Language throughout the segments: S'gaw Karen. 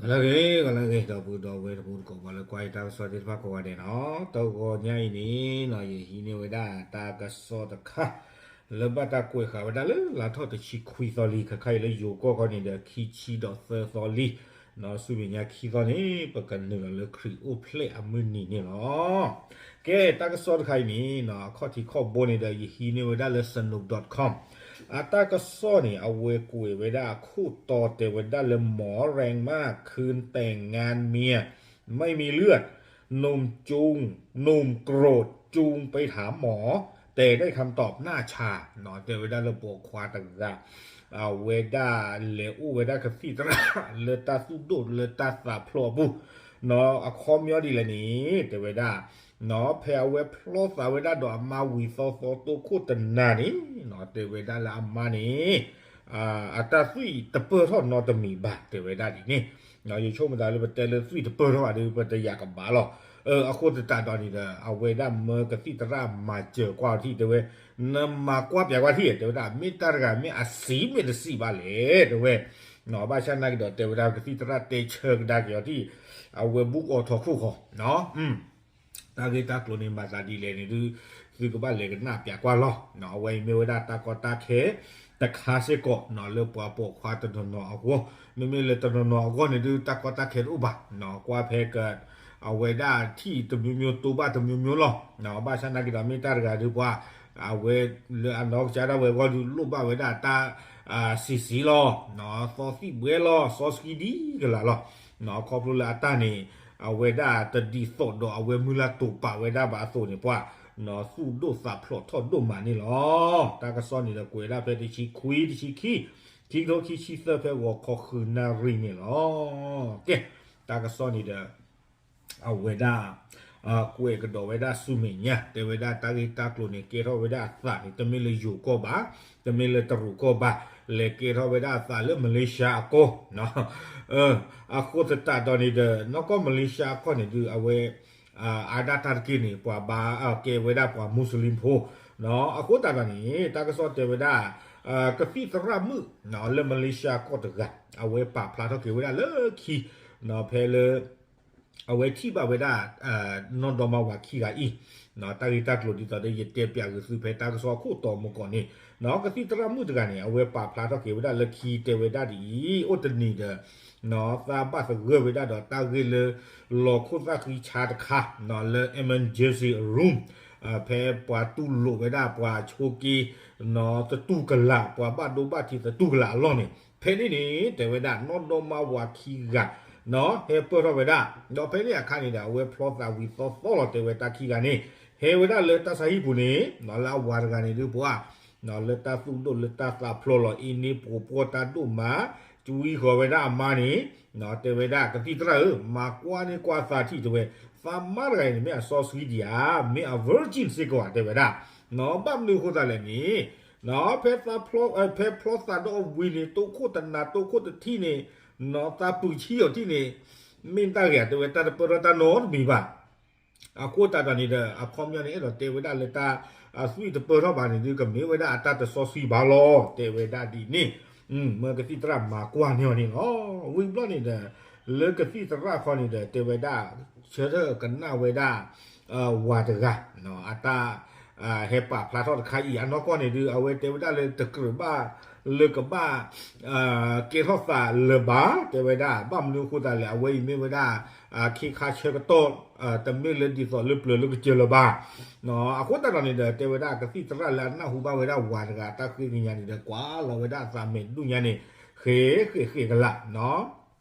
ဂီၤလၢအဂ့ၤ ဂီၤလၢအဂ့ၤ ဒီပုၢ်ဒီဝဲၢ်တံၤသကိး ပှၤလၢကွၢ်ယတၢ်ကစီၣ်သ့ၣ်တဖၣ်ကိးဂၤဒဲးနီၤ, တဂီၤညါအံၤန့ၣ်နီၤ ယဟံးန့ၢ်ဝဲဒၣ်တၢ်ကစီၣ်တခါ လၢဘၣ်တၢ်ကွဲးဃာ်ဝဲဒၣ်လၢ လါထီၣ်တဆံခွံသီလံ, ခဲခါအံၤလၢယိၤကီၢ်ခီန့ၣ်ဒီး ခံဆံဒီးသၢသီလံ, ဆူမဲာ်ညါခံသီန့ၣ် ပကနုာ်လီၤလၢခရံာ်အိၣ်ဖျဲၣ်အမုၢ်နံၤန့ၣ်လီၤ. ကဲ တၢ်ကစီၣ်တခါအံၤန့ၣ်နီၤ အခီၣ်ထံးခီၣ်ဘိန့ၣ်ဒီး ယဟံးန့ၢ်ဝဲဒၣ်လၢ Sanook dot com အတၢ်ကစီၣ်န့ၣ် အဝဲကွဲးဝဲဒၣ်အခိၣ်တီတဲဝဲဒၣ်လၢ หมอแรงมาก คืนแต่งงานเมีย ไม่มีเลือด หนุ่มจูง หนุ่มโกรธจูงไปถามหมอ แต่ได้คำตอบหน้าชา တဲဝဲဒၣ်လၢပိာ်ခွါတဂၤ အဝဲဒၣ်လဲၤအိၣ်ဝဲဒၣ်ကသံၣ်သရၣ် လၢတၢ်သူၣ်ဒိၣ်လၢတၢ်သးဖျိးအပူၤ, အခီပညီဒ်လဲၣ်န့ၣ် တဲဝဲဒၣ် ဖဲအဝဲဖျီသးဝဲဒၣ်ဒီးအမါဝံၤသီသီတိခိၣ်တနၤန့ၣ် တဲဝဲဒၣ်လၢအမါန့ၣ် အတၢ်သွံၣ်တပၢၢ်ထီၣ်နီတမံၤဘၣ် တဲဝဲဒၣ်ဒ်န့ၣ်, ယဆိကမိၣ်သးလၢပတဲလၢသွံၣ်တပၢၢ်ထီၣ်ဘၣ်ဒီး ပတယာ်ကဘၣ်လီၤ. အဃိသတးဒီးန့ၣ်ဒီး အဝဲဒၣ်မၢကသံၣ်သရၣ်မၤစၢၤကွၢ်အီၤထံၣ် တဲဝဲ နမၤကွၢ်ပျးကွၢ်ထံၣ် တဲဝဲဒၣ် မ့ၢ်တၢ်တဂၤမ့ၢ်အစံးမ့ၢ်တစံးဘၣ်လဲၣ် တဲဝဲ, ဘၣ်ဆၣ်နာ်က့ၤဒီး တဲဝဲဒၣ်ကသံၣ်သရၣ်တဲဆၢကဒါက့ၤအီၤထံၣ် အဝဲဘူးကီၢ်ထီၣ်ခိၣ်ဃီ တၢ်ဂ့ၢ်တၢ်ကျိၤန့ၣ် မၤသးဒ်လဲၣ်န့ၣ်ဒုး သုကဘၣ်လဲၤကနၣ်ပျးကွၢ်လီၤ. အဝဲအံၤမ့ၢ်ဝဲဒၣ်တၢ်ကီတၢ်ခဲတခါစ့ၢ်ကီး လၢပှၤပိာ်ခွါတနီၤနီၤအဂီၢ်, မ့မ့ၢ်လၢတနီၤနီၤအဂီၢ်န့ၣ်ဒုး တၢ်ကီတၢ်ခဲတအိၣ်ဘၣ်, ကွၢ်ဖဲက အဝဲဒၣ်ထံၣ်တမျိုးမျိုး တိၢ်ဘၣ်တမျိုးမျိုးလီၤ. ဘၣ်ဆၣ်နာ်က့ၤဒီး မ့ၢ်တၢ်တဂၤဒုးပှၤ အဝဲလၢအနီၢ်ကစၢ်ဒၣ်ဝဲအဂီၢ်ဒုး လိၣ်ဘၣ်ဝဲဒၣ်တၢ် စံးစံးလီၤ, သီသံၣ်ဘှဲလီၤ, စီဆှံဒ်ကလးလီၤ. ခီဖျိလၢအတၢ်န့ၣ် အဝဲဒၣ်တဒ်သိးဒီးအဝဲမုၢ်လၢ်တိာ်ပာ်ဝဲဒၣ်ဘၣ်အသိးန့ၣ် ပှၤသူၣ်ဒိၣ်သးဖျိးထီၣ်ဒိၣ်မးန့ၣ်လီၤ. တၢ်ကစီၣ်န့ၣ်ဒီးကွဲးဒၣ်ဖဲတဆံခွံ တဆံခံ ခံကထိခံဆံသၢ ဖဲဂီၤခီဃုနၣ်ရံၣ်န့ၣ်လီၤ. ကဲ တၢ်ကစီၣ်န့ၣ်ဒီး အဝဲဒၣ် ကွဲးကဒီးဝဲဒၣ်ဆူမဲာ်ညါ တဲဝဲဒၣ်တၢ်ဂ့ၢ်တၢ်ကျိၤန့ၣ် ကဲထီၣ်ဝဲဒၣ်အသးန့ၣ် တမ့ၢ်လၢယိၤကီၢ်ဘၣ်, တမ့ၢ်လၢတရူးကီၢ်ဘၣ်, လဲၤကဲထီၣ်ဝဲဒၣ်အသးလၢမလ့ၡါအကီၢ် အဃိသတးဒီးန့ၣ်ဒီး နီၢ်ကီၢ်မလ့ၡါအကီၢ်န့ၣ်ဒုး အဝဲ အါဒၣ်တၢ်တက့ၢ်န့ၣ် ပှၤဘါကဲဝဲဒၣ်ပှၤမူးစလ့ၣ်ဖိ, အဃိသတးဒီးန့ၣ် တၢ်ကစီၣ်တဲဝဲဒၣ် ကသံၣ်သရၣ်မုၣ် လၢမလ့ၡါကီၢ်တဂၤ အဝဲပာ်ဖျါထီၣ်က့ၤဝဲဒၣ်လၢခံ ဖဲလၢ အဝဲထံၣ်ဘၣ်ဝဲဒၣ် နီၢ်ဒီမါဝၤခံဂၤအံၤ တၢ်ဂ့ၢ်တၢ်ကျိၤဒ်သိးဒီး ယတဲပျးဂ့ၤသုဖဲတၢ်ကစီၣ်အခိၣ်တီမူကီၢ်န့ၣ် ကသံၣ်သရၣ်မုၣ်တဂၤန့ၣ် အဝဲပာ်ဖျါထီၣ်က့ၤဝဲဒၣ်လၢခံ တဲဝဲဒၣ်ဒ်အံၤ အိၣ်တနံၤဒီး သးဘၣ်သဂၢၢ်ဝဲဒၣ်ဒီးတၢ်ဂ့ၢ်လၢ လီၤခိၣ်သၣ်ဃံဆါတခါ လၢ emergency room ဖဲပှၤတူၢ်လိာ်ဝဲဒၣ်ပှၤဆိးက့ သတူၢ်ကလာ် ပှၤဘၣ်ဒိဘၣ်ထံးသတူၢ်ကလာ်အလီၢ်န့ၣ် ဖဲန့ၣ်န့ၣ် တဲဝဲဒၣ်နီၢ်ဒီမါဝၤခံဂၤ ဟဲပၢၢ်ထီၣ်ဝဲဒၣ် ဒီးဖဲန့ၣ်အခါန့ၣ်ဒီး အဝဲဖျီသးဝံၤသီသီလီၤ တဲဝဲတၢ်ခံဂၤန့ၣ် ဟဲဝဲဒၣ်လၢတၢ်ဆါဟံၣ်ပူၤန့ၣ် လၢအဝၤတဂၤန့ၣ်ဒုးပှၤ လၢတၢ်သူၣ်ဒိၣ်လၢတၢ်သးဖျိးလီၤ အ့န့ၣ်ပှိၤပှီၢ်တၢ်ဒိၣ်မး ကွံဃီၤဝဲဒၣ်အမါန့ၣ် တဲဝဲဒၣ်ကသံၣ်သရၣ်ဧၢ မၤကွၢ်န့ၢ်ကွၢ်သးထံၣ်တဲဝဲ သးမါတဂၤအံၤန့ၣ် မ့ၢ်အစီဆှံဒံးဧါ မ့ၢ်အ virgin စ့ၢ်ကီးဧါ တဲဝဲဒၣ် ဘၣ်မနုၤအဃိသတးလဲၣ်န့ၣ် ဖဲ ဖဲဖျီသးဒီးအဝံၤန့ၣ် တိခိၣ်တနၤတိခိၣ်တထံၣ်န့ၣ် သးပုၢ်ဆံးအီၤထံၣ်န့ၣ် မ့ၢ်တၢ်ဂ့ၤဧါ တဲဝဲတၢ်တပၢၢ်ထီၣ်တၢ်နီတမံၤဘၣ် အဃိသတးဒီးန့ၣ်ဒီး အခီပညီန့ၣ် အဲၣ်ဒိးတဲဝဲဒၣ်လၢတၢ် အသွံၣ်တပၢၢ်ထီၣ်ဘၣ်န့ၣ်ဒုး ကမ့ၢ်ဝဲဒၣ်အတၢ်တစီဆှံဘၣ်လီၤ တဲဝဲဒၣ်ဒ်န့ၣ် မၢကသံၣ်သရၣ်မၤကွၢ်န့ၢ်အီၤန့ၣ်လီၤ. ဝံၤဘျီန့ၣ်ဒီး လၢကသံၣ်သရၣ်ခီန့ၣ်ဒီး တဲဝဲဒၣ် ဆၢထၢၣ်ကနၣ်ဝဲဒၣ် ဝၤတဂၤ အတၢ် ဟဲပာ်ဖျါထီၣ်တခါအံၤ အနီၢ်ကီၢ်န့ၣ်ဒုး အဝဲတဲဝဲဒၣ်လၢတကြၢးဘၣ် လၢကဘၣ် ကဲထီၣ်သးလၢၤဘၣ် တဲဝဲဒၣ် ဘၣ်မနုၤအဃိသတးလဲၣ် အဝဲအံၤမ့ၢ်ဝဲဒၣ် ခ့ခါဆၢကတီၢ် တမ့ၢ်လၢဒ်သိးလၢပျၢၤလၢကစၢၤလၢၤဘၣ် အဃိသတးဒီးန့ၣ်ဒီး တဲဝဲဒၣ်ကသံၣ်သရၣ်လၢအနၢ်ဟူဘၣ်ဝဲဒၣ်ဝၤတဂၤ တၢ်ဃ့ကညးန့ၣ်ဒီး ကွၢ်လီၤဝဲဒၣ်အသးမဲာ်ဒူၣ်ညါန့ၣ် ဃဲးဃဲးဃဲးကလာ်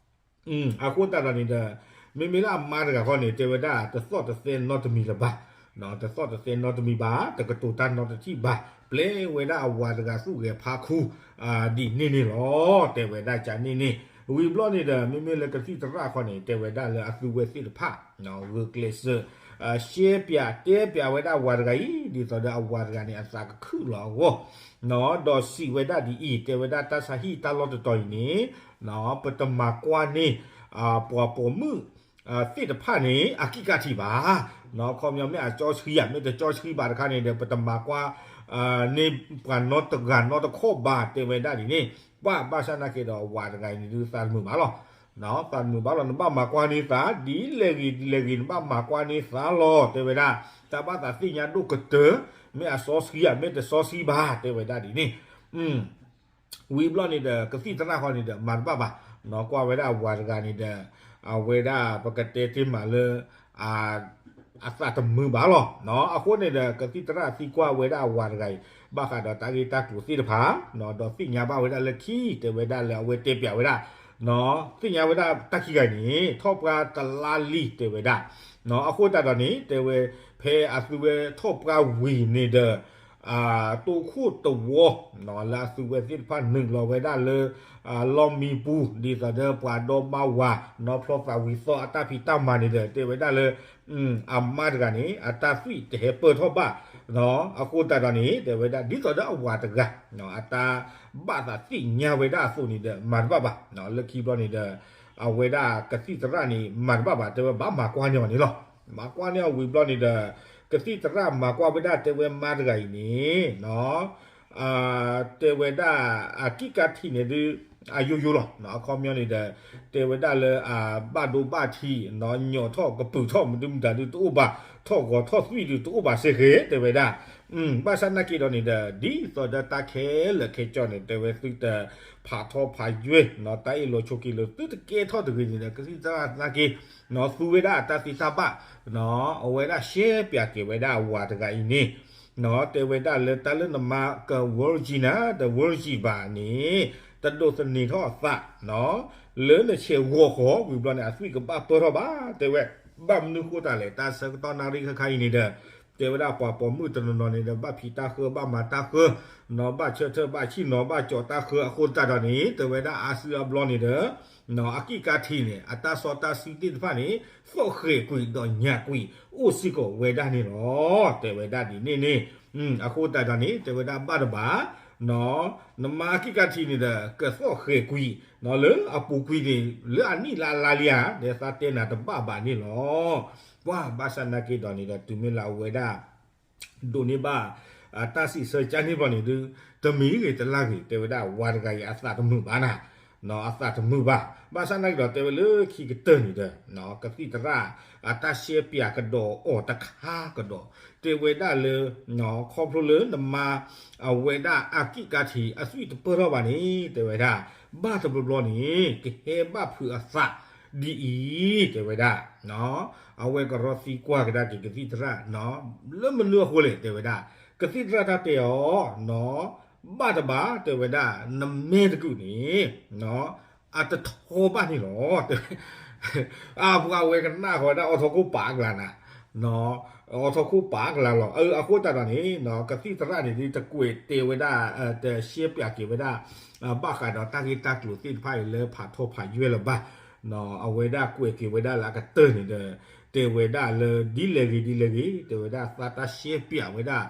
အဃိသတးဒီးန့ၣ်ဒီး မ့မ့ၢ်လၢအမါတဂၤခီန့ၣ် တဲဝဲဒၣ်တသီၣ်တသဲနီတမံၤလၢၤဘၣ် တသီၣ်တသဲနီတမံၤဘၣ် တကတိၤတၢ်နီတထံၣ်ဘၣ် ပျဲဝဲဒၣ်အဝၤတဂၤသူၣ်ဂဲၤဖးခူ ဒ်န့ၣ်န့ၣ်လီၤ တဲဝဲဒၣ်ကန့ၣ်န့ၣ် ဝံၤဘျီန့ၣ်ဒီး မ့မ့ၢ်လၢကသံၣ်သရၣ်ခီန့ၣ် တဲဝဲဒၣ်လၢအသုဝဲသ့ၣ်တဖၣ် ဂုာ်ကျဲးစၢး ရှဲပၠးတဲပၠးဝဲဒၣ်ဝၤတဂၤအံၤ ဒ်သိးဒီးအဝၤတဂၤန့ၣ် အသးကခုၣ်လီၤအဂီၢ် ဒီးစံးဝဲဒၣ်ဒ်အံၤ တဲဝဲဒၣ်တၢ်ဆါဟံၣ်တၢ်လီၢ်တတီၤအံၤန့ၣ် ပတမၤကွၢ်န့ၢ် ပှၤပိာ်မုၣ် သ့ၣ်တဖၣ်န့ၣ် အကံၣ်ကထံၣ်ဘၣ် ခီပညီမ့ၢ်အကၠီဆှံဧါ မ့ၢ်တကၠီဆှံဘၣ်တခါန့ၣ်ဒီး ပတမၤကွၢ် န့ၢ်ပှၤနီတဂၤနီတခီၣ်ဘၣ် တဲဝဲဒၣ်ဒ်န့ၣ် ပှၤဘၣ်ဆၣ်နာ်က့ၤဒီးဝၤတဂၤအံၤန့ၣ်ဒုးသးတမုာ်ဘၣ်လီၤ သးတမုာ်ဘၣ်လီၤ, နဘၣ်မၤကွၢ်န့ၢ်သး ဒ်လဲၣ်ဂ့ၤဒ်လဲၣ်ဂ့ၤ နဘၣ်မၤကွၢ်န့ၢ်သးလီၤ တဲဝဲဒၣ်. တၢ်ဘၣ်သးသ့ၣ်ညါဒိၣ်ကတၢၢ် မ့ၢ်အစီဆှံဧါ မ့ၢ်တစီဆှံဘၣ် တဲဝဲဒၣ်ဒ်န့ၣ်. ဝံၤဘျီန့ၣ်ဒီး ကသံၣ်သရၣ်ဃီန့ၣ်ဒီး မၤတဘၣ်ဘၣ်, ကွၢ်ဝဲဒၣ်ဝၤတဂၤန့ၣ်ဒီး အဝဲဒၣ်ပကတဲတ့ၢ်မးလၢ အသးတမုာ်ဘၣ်လီၤ. အဃိန့ၣ်ဒီး ကသံၣ်သရၣ်သံကွၢ်ဝဲဒၣ်ဝၤတဂၤအံၤ ဘၣ်ဃးဒီးတၢ်ဂ့ၢ်တၢ်ကျိၤသ့ၣ်တဖၣ်, ဒီးသ့ၣ်ညါဘၣ်ဝဲဒၣ်လၢခံ တဲဝဲဒၣ်လၢအဝဲတဲပၠးဝဲဒၣ်, သ့ၣ်ညါဝဲဒၣ်တၢ်ခံဂၤအံၤန့ၣ် ထီၣ်ပှၢ်တလါလံ တဲဝဲဒၣ်. အဃိသတးဒီးန့ၣ် တဲဝဲ ဖဲအသုဝဲထီၣ်ပှၢ်ဝံၤန့ၣ်ဒီး တိခိၣ်တဝီ လၢအသုဝဲသ့ၣ်တဖၣ်နုာ်လီၤဝဲဒၣ်လၢ လီၢ်မံပူၤ ဒ်သိးဒီးပှၤဒီမါဝၤ နီၢ်ဖျီသးဝံၤသီၣ်အတၢ်ဖံးတၢ်မၤန့ၣ်ဒီး တဲဝဲဒၣ်လၢ အမါတဂၤန့ၣ် အတၢ်သွံၣ်တဟဲပၢၢ်ထီၣ်ဘၣ်. အဃိသတးဒီးန့ၣ် တဲဝဲဒၣ်ဒ်သိးဒီးအဝၤတဂၤ အတၢ်ဘၣ်သးသ့ၣ်ညါဝဲဒၣ်အသိးန့ၣ်ဒီး မၤတဘၣ်ဘၣ်. လၢခံဘျီန့ၣ်ဒီး အဝဲဒၣ်ကသံၣ်သရၣ်န့ၣ် မၤတဘၣ်ဘၣ် တဲဝဲဘၣ်မၤကွၢ်န့ၢ်အီၤန့ၣ်လီၤ. မၤကွၢ်န့ၢ်အီၤဝံၤဘျီန့ၣ်ဒီး ကသံၣ်သရၣ်မၤကွၢ်ဝဲဒၣ် တဲဝဲမါတဂၤအံၤန့ၣ် တဲဝဲဒၣ် အကံၣ်ကါထံးန့ၣ်ဒုး အယိယိလီၤ. အခီပညီန့ၣ်ဒီး တဲဝဲဒၣ်လၢအဘၣ်ဒိဘၣ်ထံး ညီးထီၣ်ကပုာ်ထီၣ်မနုၤမတၤဒုးတအိၣ်ဘၣ်, ထီၣ်ဂီၤထီၣ်သွံၣ်ဒုးတအိၣ်ဘၣ်စ့ၢ်ကီး တဲဝဲဒၣ်. ဘၣ်ဆၣ်နာ်က့ဒီးန့ၣ်ဒီး ဒ်သိးဒီးတၢ်ခဲလၢာ်ခဲဆ့န့ၣ် တဲဝဲသုတဖးထီဖးယွဲၢ် တၢ်အ့ၣ်လိာ်ဆိးက့လိာ် သုတကဲထီၣ်တဂ့ၤန့ၣ်ဒီး ကသံၣ်သရၣ်နာ်က့ သူဝဲဒၣ်အတၢ်သ့တၢ်ဘၣ် အဝဲဒၣ်ရှဲပၠးက့ၤဝဲဒၣ်အဝၤတဂၤအံၤန့ၣ် တဲဝဲဒၣ်လၢတၢ်လၢနမါက virgin နၤ တ virgin ဘၣ်န့ၣ် တဒိးသန့ၤထီၣ်အသး လၢနဆဲးဂီၤဃီဝံၤဘျီန့ၣ် အသွံၣ်ကဘၣ်ပၢၢ်ထီၣ်ဘၣ် တဲဝဲ. ဘၣ်မနုၤဃိတၢ်လဲၣ် တၢ်ဆၢကတီၢ်နၣ်ရံၣ်ခါခါအံၤန့ၣ်ဒီး တဲဝဲဒၣ်ပှၤပိာ်မုၣ်တနီၤနီၤန့ၣ်ဒီး ဘၣ်ဖံးတၢ်ဃၢ ဘၣ်မၤတၢ်ဃၢ ဘၣ်ဆၢထၢၣ်ဘၣ်ဆံၣ်နီၤ ဘၣ်ကၠီးတၢ်ဃၢ အဃိသတးဒီးန့ၣ် တဲဝဲဒၣ်အါစုအါဘျီန့ၣ်ဒီး အကံၣ်ကါထံးန့ၣ် အတၢ်စီတၢ်ဆှံသ့ၣ်တဖၣ်န့ၣ် သီၣ်ဃဲၤကွံာ်ဒီးညၣ်ကွံာ် အိၣ်စ့ၢ်ကီးဝဲဒၣ်န့ၣ်လီၤ. တဲဝဲဒၣ်ဒ်န့ၣ်န့ၣ် အဃိသတးဒီးန့ၣ် တဲဝဲဒၣ်ဘၣ်တဘၣ် နမါကံၣ်ကါထံးန့ၣ်ဒီး ကသီၣ်ဃဲၤကွံာ် လၢအပူၤကွံာ်န့ၣ် လၢအနံၣ်လၢအလါလံဧါ ဒီးသးတဲနၤတဘၣ်ဘၣ်န့ၣ်လီၤ. ပှၤဘၣ်ဆၣ်နာ်က့ဒီးန့ၣ်ဒီး တုၤမ့ၢ်လၢအဝဲဒၣ် ဒိးန့ၢ်ဘၣ် တၢ်စံးဆၢကၢန့ၢ်ဘျီန့ၣ်ဒုး တမံၤဂ့ၤတလါဂ့ၤ တဲဝဲဒၣ်ဝၤတဂၤအံၤ အသးတမုာ်ဘၣ်နၤ, အသးတမုာ်ဘၣ်. ဘၣ်ဆၣ်နာ်က့ဒီး တဲဝဲလၢခံကတၢၢ်န့ၣ်ဒီး ကသံၣ်သရၣ် အတၢ်ရှဲပၠးကဒီးအီၤတခါကဒီး တဲဝဲဒၣ်လၢ ခီဖျိလၢနမါ အဝဲဒၣ်အကံၣ်ကါထံး အသွံၣ်တပၢၢ်ထီၣ်ဘၣ်န့ၣ် တဲဝဲဒၣ် ဘၣ်တဘျီဘျီန့ၣ် ကဟဲဘၣ်ဖုးအသးဒ်အံၤ တဲဝဲဒၣ် အဝဲကရီသံကွၢ်ကဒါက့ၤကသံၣ်သရၣ် လၢမနုၤအဃိလဲၣ် တဲဝဲဒၣ် ကသံၣ်သရၣ်တၢ်တဲအီၤ ဘၣ်တဘၣ် တဲဝဲဒၣ် နမဲာ်တကုာ်န့ၣ် အတထီဘၣ်န့ၣ်လီၤ တဲဝဲ အပှၤဝဲကနၣ်ဃီဒၣ်အီထီၣ်ခိၣ်ပာ်ကလၤနၤ အီထီၣ်ခိၣ်ပာ်ကလၤလီၤ. အဃိသတးဒီးန့ၣ် ကသံၣ်သရၣ်န့ၣ်ဒုး တကွဲးတဲဝဲဒၣ် တရှဲပၠးက့ၤဝဲဒၣ် ဘၣ်ဃးဒီးတၢ်ဂ့ၢ်တၢ်ကျိၤသ့ၣ်တဖၣ်အံၤလၢဖးထီဖးယွဲၢ်လၢၤဘၣ်. အဝဲဒၣ်ကွဲးက့ၤဝဲဒၣ်လၢအကတၢၢ်န့ၣ်ဒီး တဲဝဲဒၣ်လၢဒ်လဲၣ်ဂ့ၤဒ်လဲၣ်ဂ့ၤ တဲဝဲဒၣ်သးတၢ်ရှဲပၠးဝဲဒၣ်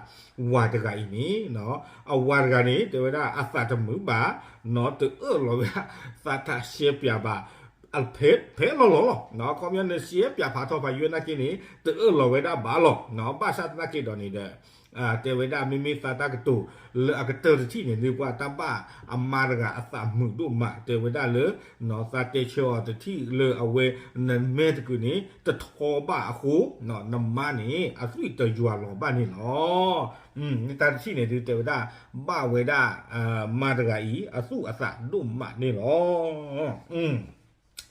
ဝၤတဂၤအံၤန့ၣ် အဝၤတဂၤန့ၣ် တဲဝဲဒၣ်အသးတမုာ်ဘၣ် တအၢၣ်လီၤဝဲဒၣ် သးတၢ်ရှဲပၠးဘၣ် ဖဲလီၤလီၤလီၤ အခီပညီန့ၣ် ရှဲပၠးဖးထီဖးယွဲၢ်နာ်က့န့ၣ် တအၢၣ်လီၤဝဲဒၣ်ဘၣ်လီၤ. ဘၣ်ဆၣ်သနာ်က့ဒီးန့ၣ်ဒီး တဲဝဲဒၣ်မ့မ့ၢ်သးတၢ်ကတိၤ လၢအကတၢၢ်တထံၣ်န့ၣ် ဒ်ပှၤတၢ်ဘၣ်အမါတဂၤအသးမုာ်ဒိၣ်မး တဲဝဲဒၣ်လၢ သးတဲဆၢအီၤတထံၣ်လၢအဝဲ နမဲာ်တကုာ်န့ၣ် တထီဘၣ်အဃိ နမါန့ၣ် အသွံၣ်တယွၤလီၤဘၣ်န့ၣ်လီၤ. တၢ်တထံၣ်န့ၣ်ဒုး တဲဝဲဒၣ် ဘၣ်ဝဲဒၣ် မါတဂၤအံၤ အသူၣ်အသးဒိၣ်မးန့ၣ်လီၤ.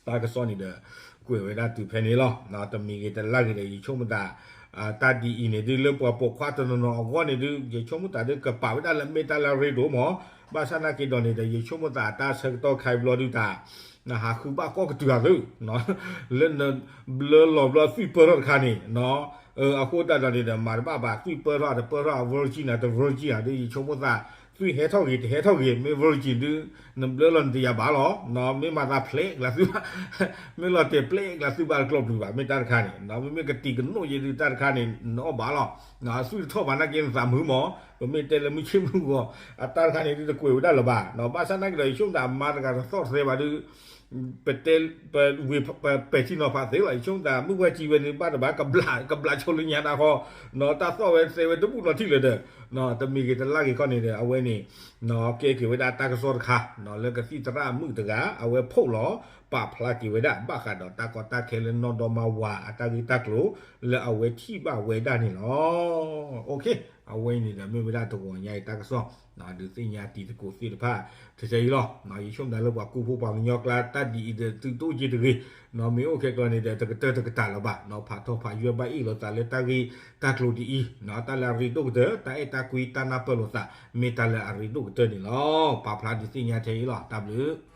တၢ်ကစီၣ်န့ၣ်ဒီး ကွဲးဝဲဒၣ်တုၤဖဲန့ၣ်လီၤ. တမံၤဂ့ၤတလါဂ့ၤဒီး ယဆိကမိၣ်သး တၢ်ဒ်အံၤန့ၣ်ဒုး လၢပှၤပိာ်ခွါတနီၤနီၤအဂီၢ်န့ၣ်ဒုး ယဆိကမိၣ်သးဒုး ကပာ်ဝဲဒၣ်လၢမ့ၢ်တၢ်လၢအရ့ဒိၣ်မး, ဘၣ်ဆၣ်နာ်က့ဒီးန့ၣ်ဒီး ယဆိကမိၣ်သးတၢ်ဆၢကတီၢ်ခါအံၤဘျီဒုးတၢ် နဟးဃုဘၣ်ကီၢ်ကတုၤဂၤသု လၢနဘျၢလီၤဘျီသွံၣ်ပၢၢ်ထီၣ်တခါန့ၣ် အဃိသတးဒီးန့ၣ်ဒီး မၤတဘၣ်ဘၣ် သွံၣ်ပၢၢ်ထီၣ်တပၢၢ်ထီၣ် အ virgin နၤတ virgin နၤဒုး ယဆိကမိၣ်သး သွံၣ်ဟဲထီၣ်ဂ့ၤတဟဲထီၣ်ဂ့ၤ မ့ၢ် virgin ဒုး နဘျၢလီၤနတယာ်ဘၣ်လီၤ. မ့ၢ်မၤသးဖျဲးကျါသုဘၣ် မ့ၢ်လီၤတဲာ်ပျဲကျါသုဘၣ်တကျီၢ်ပျုၤဘၣ် မ့ၢ်တၢ်တခါန့ၣ် မ့မ့ၢ်ကတံၤကနိးယဲဒုးတၢ်တခါန့ၣ် နအီၣ်ဘၣ်လီၤ. သွံၣ်တထီၣ်ဘၣ်နာ်က့နသးမုာ်မး ပမ့ၢ်တဲလၢမုၢ်ဆ့ၣ်မုၢ်ဂီၤ အတၢ်တခါန့ၣ်ဒုးတကွဲးဝဲဒၣ်လၢၤဘၣ်. ဘၣ်ဆၣ်နာ်က့ဒီး ယဆိကမိၣ်သးမါတဂၤတသီၣ်တသဲဘၣ်ဒုး ပတဲ ပဝ့ၢ် ပပဲာ်ထံနီၤဖးသ့လီၤ. ယဆိကမိၣ်သး မုၢ်ဝဲကံဝဲန့ၣ် ဘၣ်တဘၣ် ကဘျး ကဘျးဆိလၢညါနၤဃီ တၢ်သီၣ်ဝဲသဲဝဲတဘူၣ်နီၤထံၣ်လၢၤဒီး တမ့ၢ်ဂ့ၤတလါဂ့ၤခီန့ၣ်ဒီး အဝဲန့ၣ် ကဲက့ၤဝဲဒၣ်တၢ်ကစီၣ်တခါ လၢကသံၣ်သရၣ်မုၣ်တဂၤ အဝဲဖီၣ်လီၤ ပာ်ဖျါက့ၤဝဲဒၣ် ဘၣ်ဃးဒီးတၢ်ကီတၢ်ခဲလၢနီၢ်ဒီမါဝၤအတၢ်ဂ့ၢ်တၢ်ကျိၤ လၢအဝဲထံၣ်ဘၣ်ဝဲဒၣ်န့ၣ်လီၤ. အဝဲအံၤန့ၣ်ဒီးမ့ၢ်ဝဲဒၣ်တဂီၤညါအံၤတၢ်ကစီၣ် ဒုးသ့ၣ်ညါတံၤသကိးသ့ၣ်တဖၣ် ထဲအံၤလီၤ. ယဆိကမိၣ်လၢပှၤကူဖိပှၤကညီကျါ တၢ်ဒ်အံၤဒီးသုတအိၣ်က့ၤတဂ့ၤ, မ့ၢ်အိၣ်ခဲကျီန့ၣ်ဒီး တကတၢၢ်တကတၢၢ်လၢၤဘၣ်, ဖးထီၣ်ဖးယွဲၢ်ဘၣ်အ့ၣ်လိာ်သးလၢတၢ်ဂ့ၢ်တၢ်ကျိၤဒ်အံၤ, တၢ်လၢအရ့ဒိၣ်ကတၢၢ် တၢ်အဲၣ်တၢ်ကွံတၢ်နၢ်ပၢၢ်လိာ်သး မ့ၢ်တၢ်လၢအရ့ဒိၣ်ကတၢၢ်န့ၣ်လီၤ. ပာ်ဖျါဒုးသ့ၣ်ညါထဲအံၤလီၤ. တၢ်ဘျုး